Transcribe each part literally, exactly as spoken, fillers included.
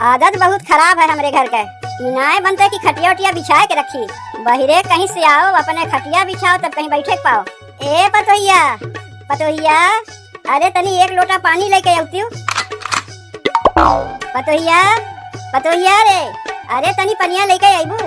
आदत बहुत खराब है हमरे घर के। ई नाय बनते कि खटिया उटिया बिछाए के रखी। बहिरे कहीं से आओ, अपने खटिया बिछाओ, तब कहीं बैठे के पाओ। ए पतोहिया, पतोहिया, अरे तनी एक लोटा पानी लेके अउतिउ। पतोहिया, पतोहिया रे, अरे तनी पनिया लेके अइबू।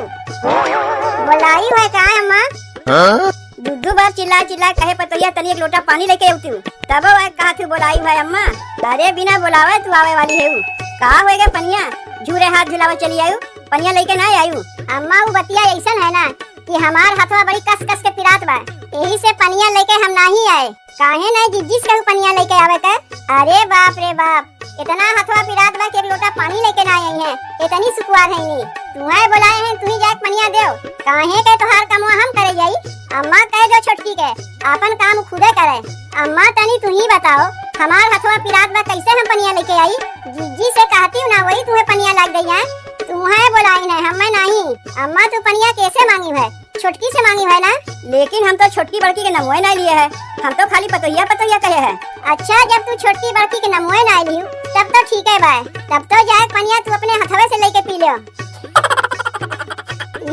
बोलाई है का अम्मा? हाँ? दू दू बार चिल्ला चिल्ला कहे पतोहिया, "तनी एक लोटा पानी लेके अउतिउ।" तब वह कहा थी, "बोलाई है अम्मा।" अरे बिना बोलावे तू आवे वाली है। का होएगा पनिया? झूरे हाथ झुलावे चली आयु, पनिया लेके ना आयु। अम्मा, वो बतिया ऐसन है ना कि हमार हथवा बड़ी कस कस के पिरात बा, यही से पनिया लेके हम नाही आए। काहे नहीं जिज्जी से कहू पनिया लेके आवे के? अरे बाप रे बाप, इतना हथवा पिरात बा कि एक लोटा पानी लेके ना आई है। इतनी सुकुवार है नी। तुहे बोलाए हैं, तुही जाके पनिया देव। काहे के तोहार कमवा हम करे जाई? अम्मा कह दो छोटकी के, आपन काम खुदे करे। अम्मा तनी तुही बताओ, हमार हथवा पिरात बा, कैसे हम पनिया लेके आई? जिज्जी से कहती हूँ ना, वही तुहे पनिया लाग गई है। तुहे बोलाई नहीं, हमें नहीं। अम्मा तू पनिया कैसे मांगी है? छोटकी से मांगी है ना? लेकिन हम तो छोटकी बड़की के नमवे नहीं लिए है, हम तो खाली पतोहिया पतोहिया कहे है। अच्छा, जब तू छोटकी बड़की के नमवे नहीं लियो, तब तो ठीक है बाय, तब तो जाए पनिया तू अपने हथवे से लेके पी ले।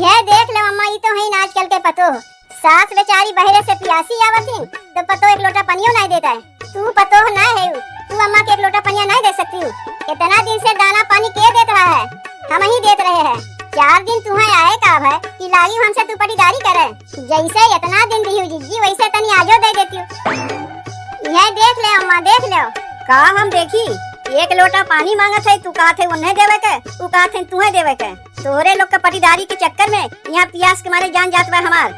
यह देख ले अम्मा, ई तो है आजकल के पतोह, सास बेचारी बहरे से पियासी आवत ही तो पतोह एक लोटा पनियो नहीं देता है। तू पतोह ना है, तू अम्मा के एक लोटा पनिया नहीं दे सकती हूँ। इतना दिन से दाना पानी के देत रहा है? हम ही देत रहे हैं। चार दिन तुम्हें आए का है कि लागी हमसे तू पटीदारी करे। जैसे इतना दिन दिहू जिज्जी, वैसे तनी आजो दे देती हूँ। यह देख ले अम्मा, देख ले। का हम देखी? एक लोटा पानी मांगत है, तू कहत है उन्हें देवे के, उ कहत है तुहे देवे के। तोहरे लोग के पटीदारी के चक्कर में यहाँ पियास के मारे जान जात बा हमार।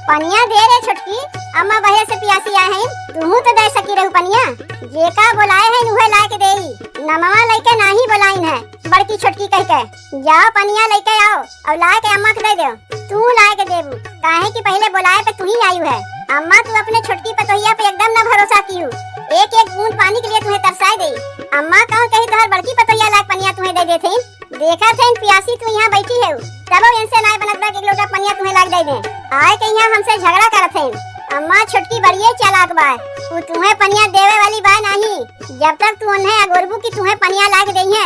पनिया दे रे छोटकी, अम्मा बहे से पियासी आए हैं, तुहू तो दे सकी रहू पनिया। जेका बोलाए हैं उहे लाए के देई, नमवा लइके नाही बोलाइन है बड़की छोटकी कह के। जाओ पनिया लइके आओ और लाए के अम्मा के दे दो। तू लाए के देबू, काहे कि पहले बोलाए पे तू ही आयु है। अम्मा तू अपने छोटकी पतोहिया पे एकदम ना भरोसा कियू, एक एक बूंद पानी के लिए तुम्हें तरसाए दे। अम्मा कौन कही तोहर बड़की पतोहिया लाए पनिया तुम्हें दे देते। देखत हइन पियासी तू यहाँ बैठी है, तबो इनसे नाय बनत बा कि एक लोटा पनिया तुम्हें लाग दे दे। आए के यहाँ हमसे झगड़ा करत हइन। अम्मा छोटकी बड़िए चालाक बा, उ तुम्हें पनिया देवे वाली बा नाही। जब तक तू उन्हें अगोरबू कि तुम्हें पनिया लाग दे है,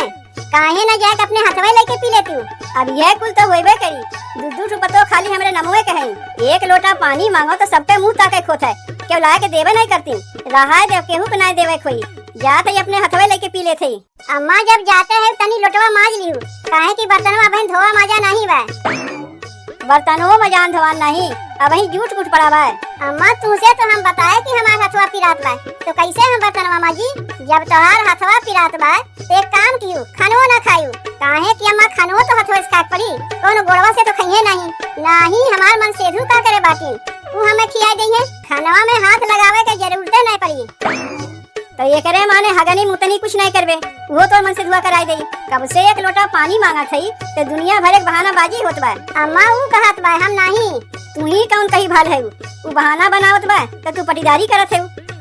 काहे न जाए के अपने हथवे लेके पी लेती हूँ। अब यह कुल तो होइबे करी, दू दू ठो पतो खाली हमरे नमवे के हइन। एक लोटा पानी मांगो तो सबके मुंह ताके खोत है, क्यों लाए के देवे नहीं करती। रहाए दे, केहू के नाय देवे खोई, जात है अपने हथवे लेके पी लेत है। अम्मा, जब जाते है तनी लोटवा माज लिहू, काहे कि बर्तनवा अबहिन धोवा माजा नाही बा। बर्तनवो मजान धोवान नाही, अबहिन जूठ कुठ पड़ा बा। अम्मा, तुमसे तो हम बताए कि हमार हथवा पिरात बा, तो कैसे हम बर्तनवा माजी? जब तोहार हथवा पिरात बा, तो एक काम कियो, खानवो ना खायू, काहे कि अम्मा खानवो तो हथवे से खाए के पड़ी, कौनो गोड़वा से तो खइहे नाही। नाही हमार मन सेधू का करे बाटी, तू हमें खियाए दइहे, खानवा में हाथ लगावे के जरूरते नहीं पड़ी। तो एकरे माने हगनी मुतनी कुछ नहीं करबे, उहो तो मन से धुआ कराई देई। कब से एक लोटा पानी मांगत हई, तो दुनिया भर एक बहानाबाजी होत बा। अम्मा ऊ कहत बा, हम नाही। तू ही कौन कही भाल है, ऊ बहाना बनावत बा, तो तू पटीदारी करत है।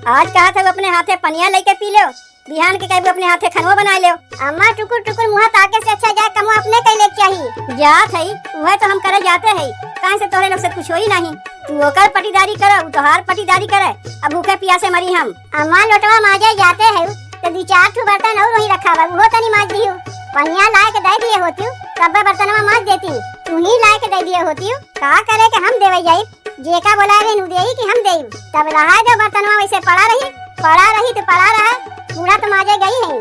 आज कहत है अपने हाथे पनिया लेके पी लो, बिहान के कहबू अपने हाथे खनवा बना लो। अम्मा टुकुर टुकुर मुँह ताके से अच्छा जाए कमवा अपने कैले के चाही। जात है, उहे तो हम करे जाते है, काहे से तोहरे लोग से कुछ होई नाही। तू ओकर पटीदारी करे, उ तोहार पटीदारी करे, अब भूखे पियासे मरी हम। अम्मा लोटवा माजे जाते है, तो दू चार ठो बर्तन और वहीं रखा बा, उहो तनी माज दियो। पनिया लाए के दे दिए होती, तब बर्तनवा माज देती, तू ही लाए के दे दिए होती, का करे के हम देवे जाई, जेका बोलाए रही नु देई कि हम देई, तब रहा जो बर्तनवा वैसे पड़ा रही, पड़ा रही तो पड़ा रहा, पूरा तो माजे गई है।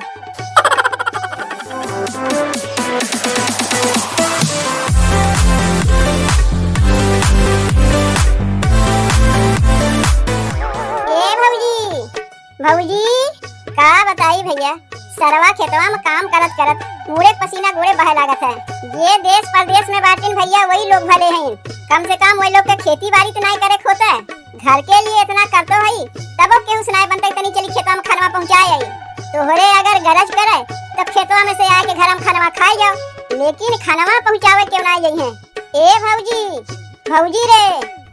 ए भौजी, भौजी, का बताई भैया, सरवा खेतवा में काम करत करत मुड़े पसीना गोड़े बहे लागत है। जे देश परदेश में बाटिन भैया, वही लोग भले हैं, कम से कम वही लोग के खेती बाड़ी तो नहीं करे के होता है। घर के लिए इतना करतो हई, तबो केहू से नाय बनते, तनी चली खेतवा में खनवा पहुँचाए आई। तोहरे अगर गरज करे, तो खेतवा में से आए के घर में खनवा खाए जाओ, लेकिन खनवा पहुँचावे केहू नाय जइहे। ए भौजी, भौजी रे,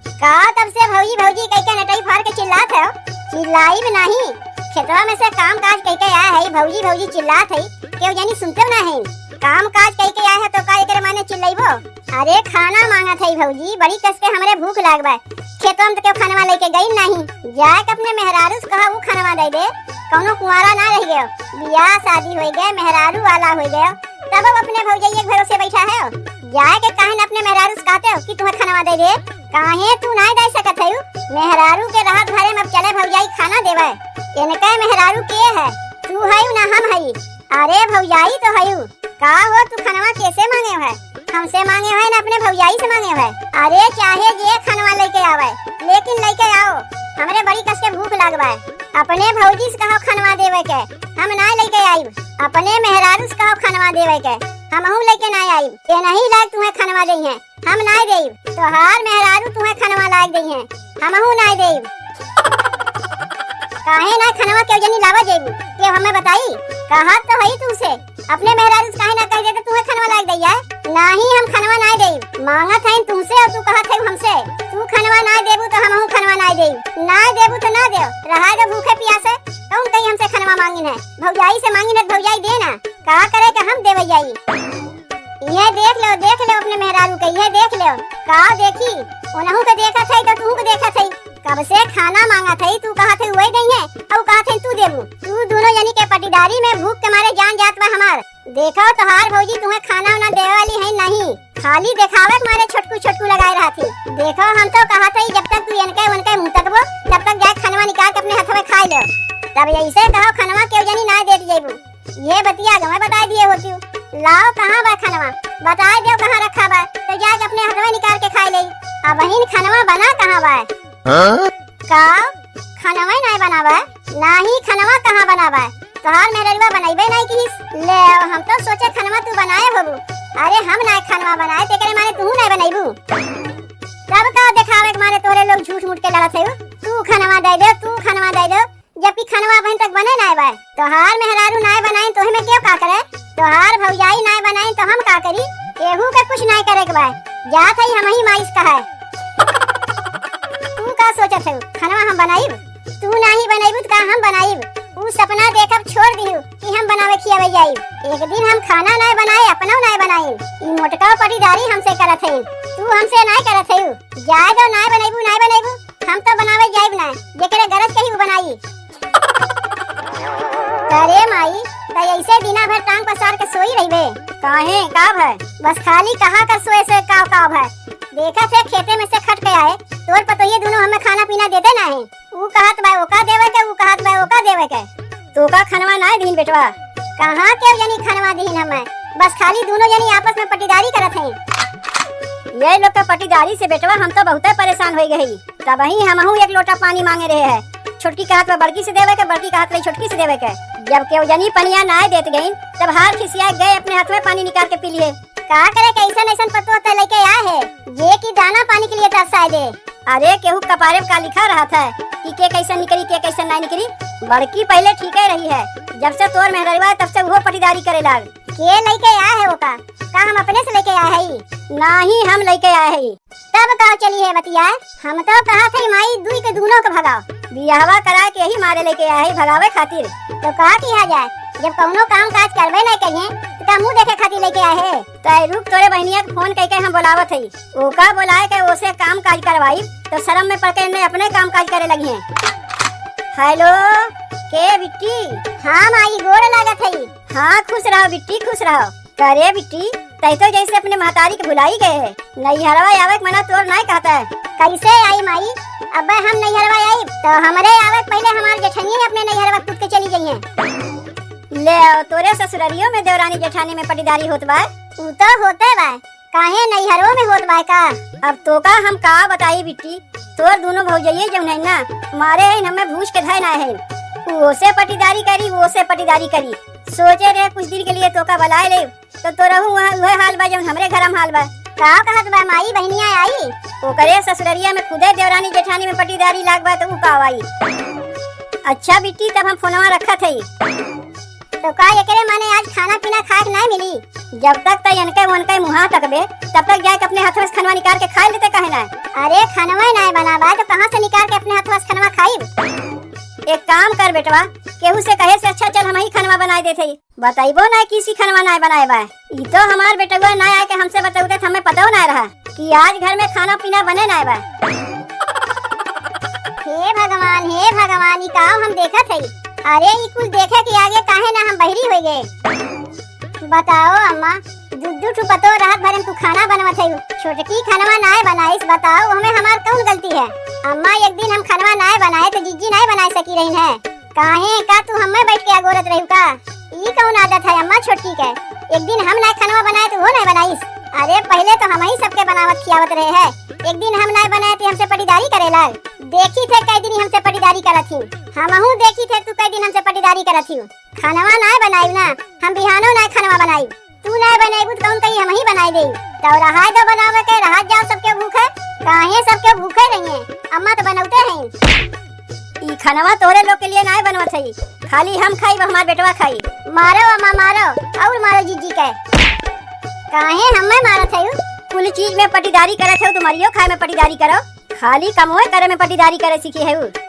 का तब से भौजी भौजी कह के नटई फाड़ के चिल्लात है? चिल्लाई भी नहीं, खेतवा में से काम काज कह के आया है, भौजी भौजी चिल्लात है, केहू जानी सुनते ना है। काम काज कई के आए है तो का एकरे माने चिल्लइबो? अरे खाना मांगत है भौजी, बड़ी कस के हमरे भूख लाग बा। खेतवा में तो केहू खनवा लेके गई नहीं। जाए के अपने मेहरारू से कहा उ खनवा दे दे। कौनो कुंवारा ना रह गयो, बियाह शादी हो गए, मेहरारू वाला हो गयो, तब अब अपने भौजैया के भरोसे बैठा है। जाए के काहे न अपने मेहरारू से कहते हो कि तुम्हें खनवा दे दे? काहे तू ना दे सकत है? मेहरारू के रहत भरे में अब चले भौजाई खाना देवे। इनके मेहरारू के है? तू है ना हम है? अरे भौजाई तो हयू, का हो तू खनवा कैसे मांगे है? हमसे मांगे है ना अपने भौजाई से मांगे है? अरे चाहे जे खनवा लेके आवे, लेकिन लेके आओ, हमरे बड़ी कस के भूख लागबा है। अपने भौजी से कहो खनवा देवे के, हम ना लेके आइब। अपने मेहरारू से कहो खनवा देवे के, हमहू लेके ना आइब। ये नहीं लाग तुम्हें खनवा दे है, हम नाय देब। तोहार मेहरारू तुहे खनवा लायक दई है, हमहू नाय देब। काहे ना खनवा केहू जनी लावा जेबू, केहू हमें बताई? कहत तो हई तुमसे, अपने मेहरारू से काहे ना कह देते तुहे खनवा लायक दई है? नाही हम खनवा नाय देब, मांगत हईन तुमसे और तू कहत है हमसे। तू खनवा नाय देबू तो हमहू खनवा नाय देब। नाय देबू तो ना देव, रहा दे भूखे पियासे। कौन कही हमसे खनवा मांगिन है? भौजाई से मांगिन है, भौजाई दे ना। का करे के हम देवे जाई? इहे देख लो, देख लो अपने मेहरारू के, इहे देख लो। का देखी? ओनहू के देखत है तो तू के देखत है। कब से खाना मांगत है, तू कहत है वही दई है, और कहत है तू देबू। तू दोनों जनी के पटीदारी में भूख के मारे जान जात बा हमार। देखो तोहार भौजी तुम्हें खाना उना देवे वाली है नहीं, खाली देखावे के मारे छोटकू छोटकू लगाए रहत ही। देखो हम तो कहत है जब तक तू इनके उनके मुंह तकबो, तब तक जाए खनवा निकाल के अपने हथवे खाए लो। तब ऐसे कहो खनवा केहू जनी ना देत जेबू। ये बतिया जो मैं बताई दिए होती हूँ। लाओ, कहाँ बा खनवा? बताई देव, कहाँ रखा बा, तो जाके अपने हथवा निकाल के खाई ले। अब बहिन, खनवा बना कहाँ बा? हाँ? का? खनवा ही नहीं बना बा? नाही, खनवा कहाँ बना बा? तोहार मेहररुआ बनैबे नहीं किस। ले, हम तो सोचे खनवा तू बनाए होबू। अरे, हम नहीं खनवा बनाए, तेकरे मारे तू नहीं बनैबू। तब का देखावे के मारे तोरे लोग झूठ मूठ के लड़त है? तू खनवा दे दे, तू खनवा दे दे। जबकि खनवा अबहिन तक बने नाय बा। तोहार मेहरारू नाय बनाइन तो हमें केव का करे? तोहार भौजाई नाय बनाइन तो हम का करी? केहू के कुछ नाय करे के बा। जात हई हमही माई से कहे। तू का सोचत हऊ? खनवा हम बनाइब? तू नाही बनइबू त का हम बनाइब? ऊ सपना देखब छोड़ दिहू कि हम बनावे खियावे जाइब। एक दिन हम खाना नाय बनाए, अपनौ नाय बनाइन। ई मोटका पटीदारी हमसे करत हईन। तू हमसे नाय करत हऊ। जाए दो, नाय बनइबू, नाय बनइबू। हम तो बनावे जाइब ना, जेकरे गरज कही उ बनाई। अरे माई, त ऐसे दिना भर टांग पसार के सोई रहिबे? काहे, का भय? बस खाली कहा कर सोए से काव काव भय। देखत है खेते में से खट के आए, तोर पतोहिए दुनो हमें खाना पीना देते ना है। ऊ कहत बा ओका देवे के, ऊ कहत बा ओका देवे के। तोका खनवा नाय दीन बेटवा। कहाँ केव जनी खनवा दीन हमें, बस खाली दुनो जनी आपस में पटीदारी करत हैं। ये लोग के पटीदारी से बेटवा हम तो बहुते परेशान होइ गई। तबही हमहू एक लोटा पानी मांगे रहे है। छोटकी कहत बा बड़की से देवे के, बड़की कहत रही छोटकी से देवे के। जब केव जनी पनिया नाय देत गईन, तब हार खिसिया गए अपने हाथ में पानी निकाल के पी लिए। का करे के ऐसन ऐसन पतोह त लेके आए है, जे कि दाना पानी के लिए तरसाए दे। अरे केहू कपारे में का लिखा रहत है कि के कैसन निकरी, के कैसन नाय निकरी। बड़की पहले ठीके रही है, जब से तोर मेहररुआ है तब से उहो पटीदारी करे लाग। के लेके आए है ओका? का हम अपने से लेके आए हई? नाही हम लेके आए हई। तब का चली है बतिया? हम तो कहत हई माई दुई के दूनो के भगाओ। बियाहवा करा के ही मारे लेके आए हई भगावे खातिर। तो का किया जाए, जब कौनो काम काज करबे नहीं करिए तो का मुंह देखे खातिर लेके आए है? तो रुक तोरे बहनिया के फोन कइके हम बोलावत हई। ओका बोलाए के ओसे काम काज करवाई तो शर्म में पड़ के इन्हें अपने काम काज करे लगी हैं। हेलो, के बिट्टी? हाँ माई, गोड़ लागत हई। हाँ खुश रहो बिट्टी, खुश रहो। करे बिट्टी, तै तो जैसे अपने महतारी के भुलाई गए है। नैहरवा आवे के मना तोर नाय कहता है। कैसे आई माई? अबे हम नैहरवा आई तो हमरे आवे के पहले हमार जेठनिए अपने नैहरवा कूद के चली गई है। ले आओ, तोरे ससुररियो में देवरानी जेठानी में पटीदारी होत बा। ऊ तो होते बा, काहे नैहरो में होत बा का? अब तोका हम का बताई बिट्टी, तोर दोनों भौजइये जौन है ना, मारे हैं हमें भूस के धय ना है। ऊ ओसे पटीदारी करी, ऊ ओसे पटीदारी करी। सोचे रहे कुछ दिन के लिए तोका बलाए ले, तो तोरहू वहाँ उहे हाल बा जौन हमरे घर में हाल बा। का कहत बा माई, बहनिया आई? ओकरे ससुररिया में खुदे देवरानी जेठानी में पटीदारी लाग बा तो ऊ का आई? अच्छा बिट्टी, तब हम फोनवा रखत हई। तो का एकरे माने आज खाना पीना खाए के नाय मिली? जब तक तै इनके उनके मुहा तकबे, तब तक जाके अपने हथवा से खनवा निकाल के खाए लेते काहे ना? अरे खनवा नाय बना बा तो कहाँ से निकाल के अपने हथवा से खनवा खाइब? एक काम कर बेटवा, केहू से कहे से अच्छा चल हमहीं खनवा बनाइ देत हई। बतइबो नाइ किसी खनवा नाइ बनाए बा। ई तो हमार बेटवा नाइ आइके हमसे बतउते त हमें पतउ नाइ रहा कि आज घर में खाना पीना बने नाइ बा। हे भगवान, हे भगवान, ई काउ हम देखत हई? अरे ई कुल देखे के आगे काहे ना हम बहिरी होइ गए। बताओ अम्मा, दू दू ठो पतोह रहत भरे में तू खाना बनवत हई, छोटकी खनवा नाइ बनाइस, बताओ ओहमें हमार कउन गलती है? अम्मा एक दिन हम खनवा नाइ बनाए त जिज्जी नाइ बनाइ सकी रहिन है। काहे का तू हम्मे बैठ के अगोरत रहिउ का? ई कउन आदत है अम्मा छोटकी के? एक दिन हम नाइ खनवा बनाए त उहो नाइ बनाइस। अरे पहिले तो हमहीं सबके बनावत खियावत रहे है, एक दिन हम नाइ बनाए त हमसे पटीदारी करे लाग। देखी थे कई दिन हमसे पटीदारी करत ही, हमहू देखी थे तू कई दिन हमसे पटीदारी करत ही। खनवा नाइ बनाइब ना, हम बिहानो नाइ खनवा बनाइब। तू नाइ बनाइबू त कउन कही हमहीं बनाइ देई। तउ रहाइ दो बनावे के, रहात जाओ सबके भूखे। काहे सबके भूखे रहिए, अम्मा त बनउते हैं। ई खनवा तोहरे लोग के लिए नाइ बनवत हई, खाली हम खाइब, हमार बेटवा खाई। मारो अम्मा मारो, अउर मारो जिज्जी के। काहे हम्मे मारत हई? कुल चीज में पटीदारी करत हई, तू मरियो खाए में पटीदारी करो, खाली कमवे करे में पटीदारी करे सीखी हई।